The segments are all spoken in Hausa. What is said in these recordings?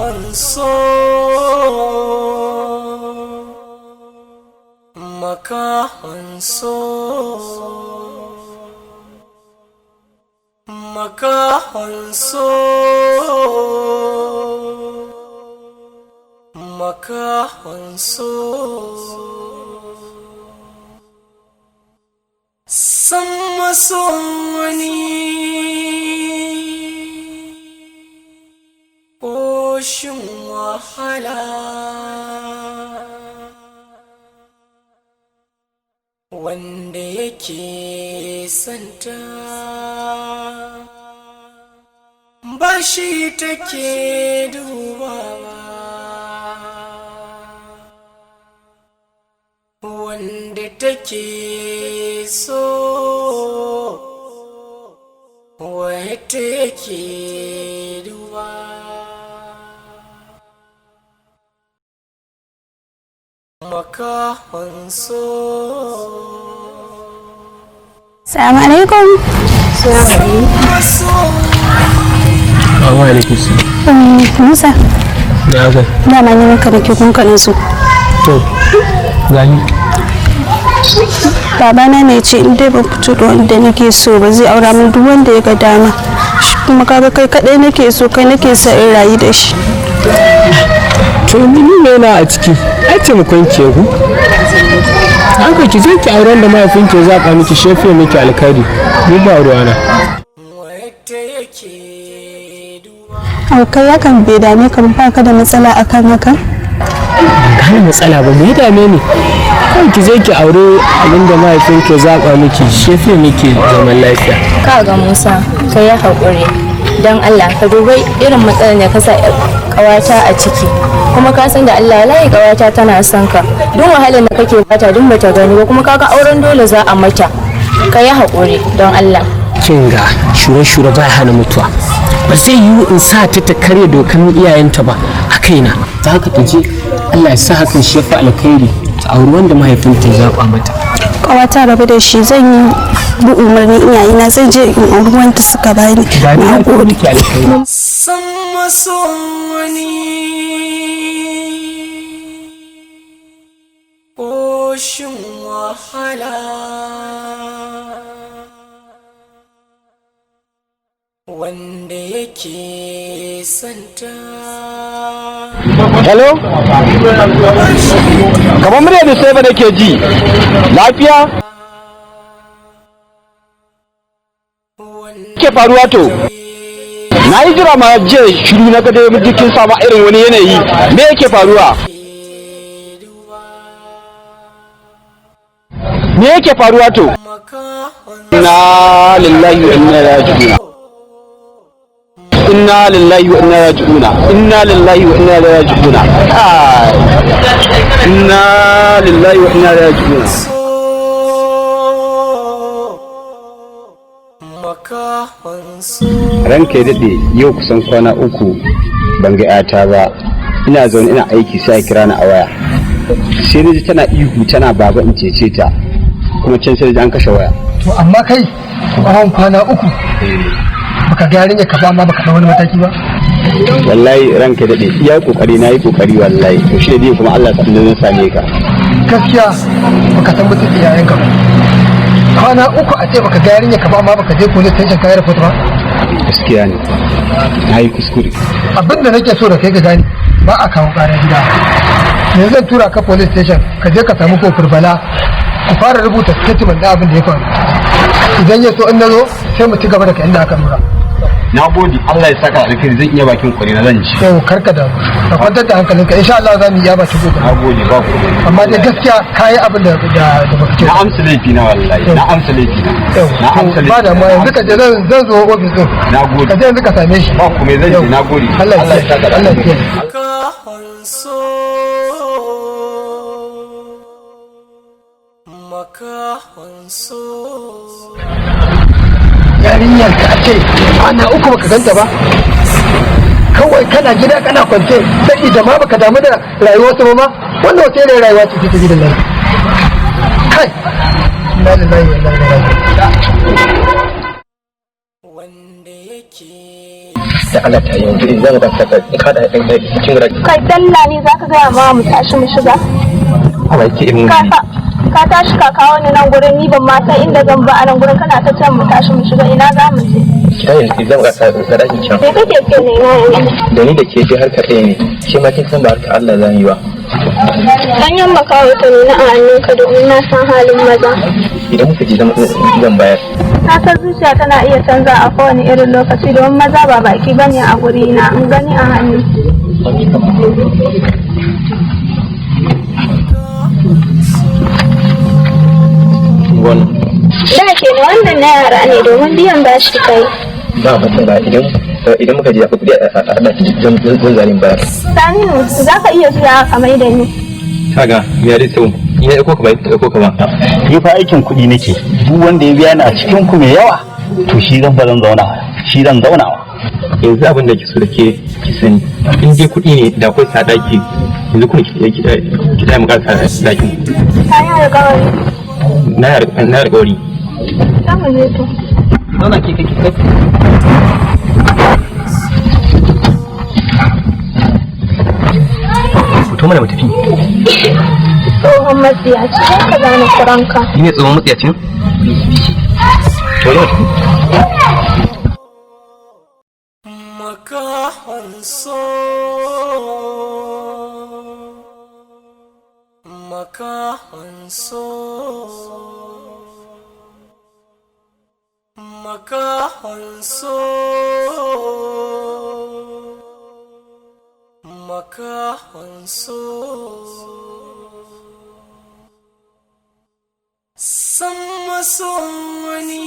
Makahon so, makahon so, makahon so, makahon so. San maso ne, ƙoshin wahala, wanda yake santa ba shi take dubawa, wanda take so wata yake duba. Makahon so. Salamu alaikum. Maso. Wa alaikum salam. Musa, Da aka dama ne maka da ke kunka su. To, gani. Babana ne ce in dai ban fito da wanda nake so ba, zai aura min duk wanda ya ga dama. Shi kuma kaga kai kadai nake so, kai nake sa in rayu da shi. To, ni me na a ciki? Ai taimakon ki ku. Haka ki je ki auren da mahaifin ki ya zaɓa miki, shefe miki alkhairi. Ni ba ruwana. Wata yake duba. Kai hakan bai dame ka ba, baka da matsala akan haka? Ban gane matsala ba, me ya dame ni? Kawai ki je ki aure abin da mahaifin ki ya zaɓa miki, shefe miki zaman lafiya. Ka ga Musa, ka yi haƙuri don Allah, ka dubai irin matsalar da ka sa ƙawata a ciki, kuma ka san da Allah layi ƙawata tana son ka. Duk wahalar da kake bata duk bata gani ba, kuma kaga auren dole za a mata. Ka yi haƙuri don Allah. Kin ga, shure-shure ba hana mutuwa. Ba zai yiwu in sa ta ta karya dokan iyayenta ba a kaina. Ta haka ta je, Allah ya sa hakan shi ya fi alkhairi, ta auri wanda mahaifinta ya zaɓa mata. Kawata, rabu da shi, zan yi bi umarnin iyayena, zan je in auri wanda suka bani. Ba ni Na ya fi gode. miki alkhairi. San maso ne, ƙoshin wahala, wanda yake santa. Hello? Kamar murya da sai ba nake ji. Lafiya? Wanda Ke faruwa to? Na yi jira ma jiya shiru, na ga dai jikin sama irin wani yanayi. Me yake faruwa? duba. Me yake faruwa to? Makahon. Inna lillahi wa inna ilaihi raji'un. Inna lillahi wa inna ilaihi raji'un. Inna lillahi wa inna ilaihi raji'un. Kai. Inna lillahi wa inna ilaihi raji'un. So, makahon so. Ranka ya daɗe, yau kusan kwana 3 ban ga 'yata ba. Ina zaune ina aiki sai a kira ni a waya, sai na ji tana ihu tana baba in cece ta, kuma can sai na ji an kashe waya. To amma kai, tsawon kwana 3 baka ga yarinya ka ba, amma baka ɗau wani mataki ba? Wallahi ranka ya daɗe, iya kokari na yi kokari wallahi. To shi ne kuma Allah ta zan same ka. Gaskiya baka san mutunci yayan ka ba. Kwana 3 a ce baka ga yarinya ka ba, amma baka je police station ka yi report ba. Gaskiya ne, na yi kuskure. Abin da nake so da kai ka gane, ba a kawo ƙara gida. Yanzu zan tura ka police station, ka je ka samu kofur Bala, ku fara rubuta statement da abin da ya faru. Idan ya so in na zo sai mu ci gaba da kai inda aka nura. Na gode, Allah ya saka alkhairi, zan iya bakin kokari na, zan ci. Yau karka da ka kwantar da hankalinka, insha Allah za mu yi ba ci gobe. Na gode, ba ku. Amma dai gaskiya kayi abin da baka Na ce. amsa laifi na, wallahi na amsa laifi na. Na amsa laifi. Ba da ma yanzu ka je, zan zo ofis din. Na gode. Ka je yanzu ka same shi. Ba ku me zan ce, na gode. Allah ya saka da Allah ya alkhairi. kiyaye. Makahon so, makahon so. Yarinyar ka a ce kwana 3 baka ganta ba, kawai kana gida kana kwance sai da ma baka damu da rayuwar su ba ma. Wannan wata irin rayuwa ce take gidan nan? Kai, inna lillahi wa inna ilaihi raji'un. Wanda yake Da Allah ta yanzu in zan ga ta ka da ɗan cikin gara. Kai dalla ne zaka gaya ma mu tashi mu shiga. Ba ki irin Ka ka tashi ka kawo ni nan gurin, ni ban ma san inda zan ba a nan gurin, kana ta can mu tashi mu shiga, ina za mu je? Ki yanzu zan ga ta ga dakin can. Me kake so ne na yanzu? Da ni da ke je harka ɗaya ne. Ke ma kin san ba harka Allah zan yi ba. Ganyen makawo ta nuna a hannunka domin na san halin maza. Idan muka je zan bayar. Na san zuciya tana iya canza a kowane irin lokaci domin maza ba baki bane a guri na in gani a hannu. Wannan. Da ke ne wannan na yara ne domin biyan bashi kai. Ba matsala, idan muka je akwai kuɗi a ɗaki zan zarin bayar. Saminu, za ka iya zuwa ka mai da ni. Kaga ya dai sau ni na ɗauko ka ba ɗauko ka ba. Ni fa aikin kuɗi nake, duk wanda ya biya ni a cikin ku mai yawa to shi zan ba zan zauna, shi zan zauna. Yanzu abin da ke so da ke ki sani in dai kuɗi ne da akwai sa ɗaki yanzu kuma ki ki mu ƙarasa ɗakin. Ka yi alƙawari. Na alƙawari. Za mu je to. Zauna ke kake kai. Fito mana mu tafi. Tsohon matsiyaci, sai ka gane kuranka. Ni ne tsohon matsiyacin? To yau tafi. Makahon so, makahon so, makahon so, makahon so, san maso wani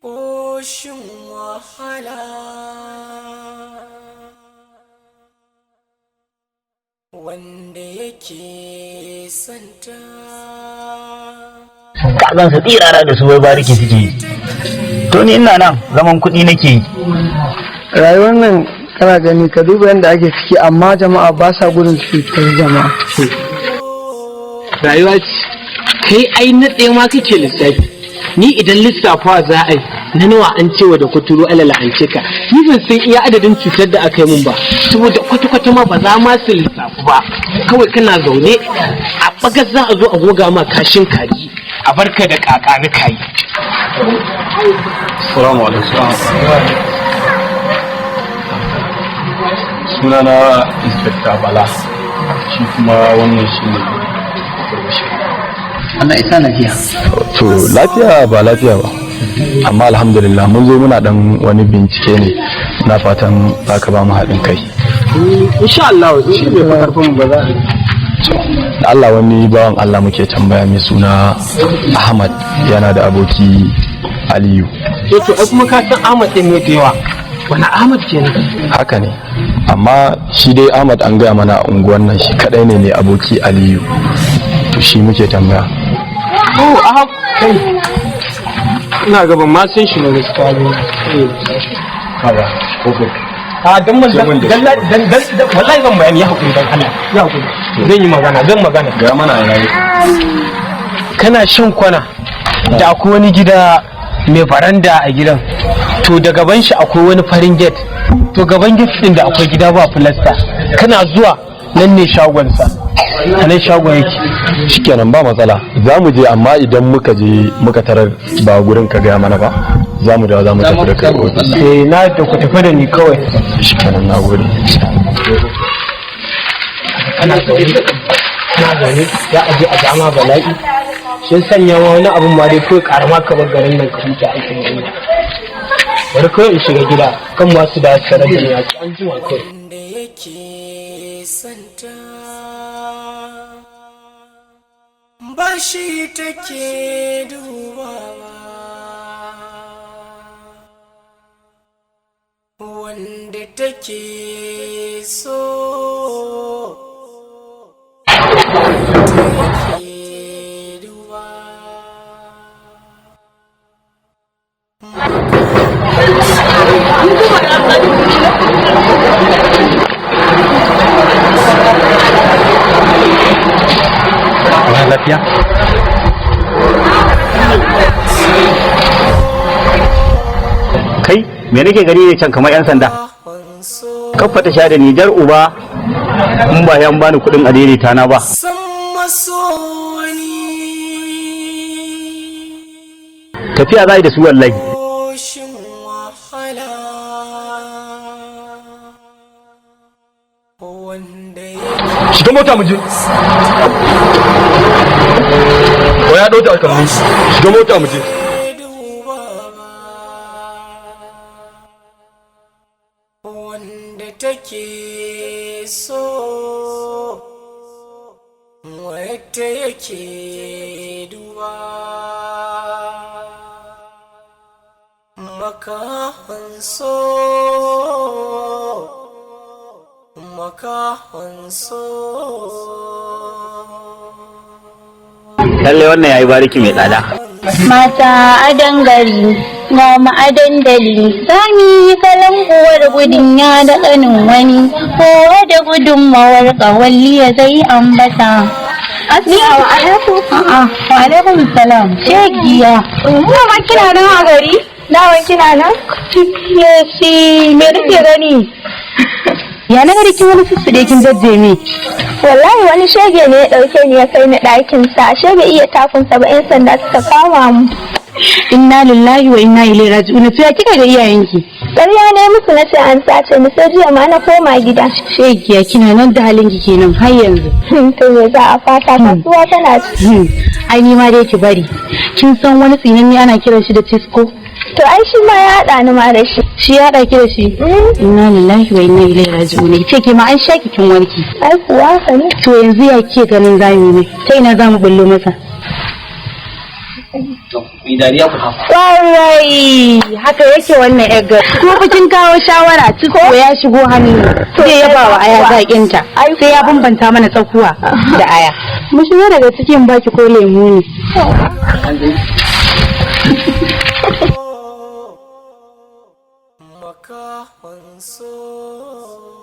ƙoshin wahala wanda yake santa. Kazan su tsirara da su wai bariki suke yi. To ni ina nan zaman kuɗi nake yi. Rayuwar nan kana gani, ka duba yadda ake ciki, amma jama'a ba sa gudun cutar jama'a. Rayuwa ce kai, ai na ɗaya ma kake lissafi. Ni idan lissafawa za a yi na nawa an cewa da kuturu alala an ce ka, ni ban san iya adadin cutar da aka yi mun ba, saboda kwata-kwata ma ba za ma su lissafu ba. Kawai kana zaune a bagas za a zo a goga ma kashin kaji a barka da kakani kayi. Salamu alaikum. Sunana Inspector Bala, shi kuma wannan shi ne. Allah isa lafiya. To lafiya ba lafiya ba, amma alhamdulillah mun zo muna dan wani bincike ne, na fatan za ka ba mu haɗin kai. Insha Allah shi ne fa karfin ba za a yi. Da Allah wani bawan Allah muke tambaya mai suna Ahmad, yana da aboki Aliyu. Eh to ai kuma ka san Ahmad din ne da yawa. Wani Ahmad kenan? Haka ne, amma shi dai Ahmad an gaya mana a unguwan nan shi kadai ne mai aboki Aliyu. To shi muke tambaya. Oh, Ahmad kai. Ina ga ban ma san shi na gaskiya ne. Kaga, koko. A dan man dan dan dan wallahi zan bayani, ya hakuri dan Allah. Ya hakuri. Zan yi magana, zan magana. Ga mana ina yake. Kana shan kwana da akwai wani gida mai baranda a gidan. To da gaban shi akwai wani farin gate. To gaban gate din da akwai gida ba filasta. Kana zuwa nan ne shagonsa. A nan shagon yake. Shikenan ba matsala, za mu je, amma idan muka je muka tarar ba gurin ka gaya mana ba, za mu dawo za mu tafi da kai ofis. Eh na da ku tafi da ni kawai. Shikenan, na gode. Kana zaune, kana zaune za a je a jama bala'i. Sun sanya ma wani abun ma dai kawai karama kamar garin nan ka huta aikin gwamnati. Bari kawai in shiga gida kan masu da sanar da ni a an jima kawai. Wanda yake santa ba shi take dubawa, wanda take so take duba. Lafiya. Kai, me nake gani ne can kamar 'yan sanda? Kafa ta sha da Nijar uba in ba yan bani kuɗin a daidaita na ba. San masoyi. Tafiya za a yi da su wallahi. Shin wahala wanda ya Shiga mota mu je. Ko ya ɗauta alkalmi. Shiga mota mu je. Duba ba wanda take so, wata yake duba, makahon so, makahon so. Lalle wannan yayi bariki mai tsada. Mata a dangari ga ma'adan dali sami kalan uwar gudun ya da ƙanin wani kowa da gudunmawar ƙawalliya zai ambata. Assalamu alaikum. A'a, wa alaikum salam. Shegiya. Mu ma kina nan a gari? Dawan kina nan? Yesi, me nake gani? Ya na gari kin wani sussuɗe kin jajjeme. Wallahi wani shege ne ya ɗauke ni ya kai ni ɗakin sa, ashe bai iya takun sa ba, 'yan sanda suka kama mu. Inna lillahi wa inna ilaihi raji'un. To ya kika ga iyayenki? Ƙarya ne musu na ce an sace ni, sai jiya ma na koma gida. Shegiya, kina nan da halin ki kenan har yanzu. To me za a fata, kasuwa tana ci. Ai ni ma dai ki bari. Kin san wani tsinanni ana kiran shi da Cisco? To ai shi ma ya haɗa ni ma da shi. Shi ya haɗa ki da shi? Inna lillahi wa inna ilaihi raji'un. Ce ke ma an shaki kin warki. Ai kuwa haka ne. To yanzu ya ke ganin zamu ne? Ta ina zamu bullo masa? Kwarai haka yake wannan yar. Ko bikin kawo shawara, Cisco ya shigo hannu zai yaba wa aya zaƙinta, sai ya bambanta mana tsakuwa da aya. Mu shigo daga cikin baki ko lemu ne. Makahon so.